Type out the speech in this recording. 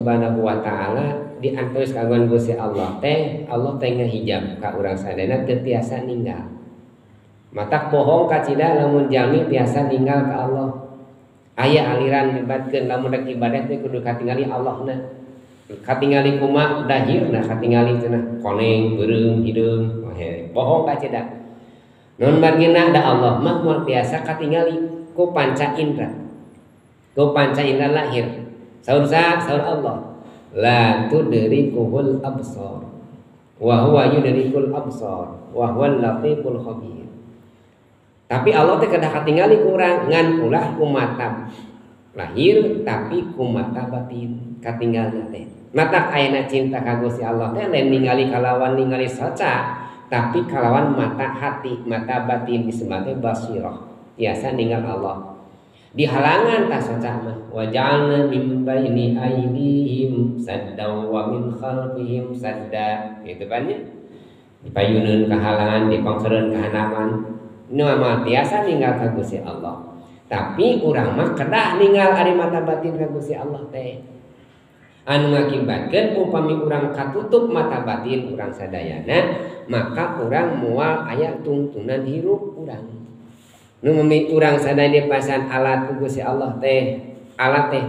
Subhanahu wa taala di antawis kagungan Gusti Allah teh Allah teh ngahijab ka urang sadayana teu tiasa ninggal. Matak bohong kacida lamun jalmi tiasa ninggal ka Allah. Aya aliran nyebatkeun lamun rek ibadah teh kudu katingali Allahna. Katingali kumaha dahirna katingali cenah koneng, beureum, hideung. Bohong kacida. Nun margina da Allah mah moal tiasa katingali ku panca indra. Ku panca indra lahir. Saur saur Allah la tudrikuhul absar wa huwa yudrikul absar wa huwal latiful khabir. Tapi Allah teh kedah katingali ku urang ngan ulah ku mata lahir tapi ku mata batin katinggalna teh. Matak ayeuna cinta ka Gusti Allah teh lain ningali kalawan ningali soca tapi kalawan mata hati, mata batin disebut teh basirah. Tiasa ninggal Allah. Dihalangan tas soca mah wa ja'alna min baini aydihim sadda wa min khalfihim sadda gitu kan nya dipayuneun kahalangan dipangkereun kahanaman nu mah tiasa ninggal ka Gusti Allah tapi urang mah kedah ninggal ari mata batin ka Gusti Allah teh anu ngakibatkeun upami urang katutup mata batin urang sadayana maka urang moal aya tungtunan hirup urang. Nu memi urang sadaya pasan alat ku Gusti Allah teh alat teh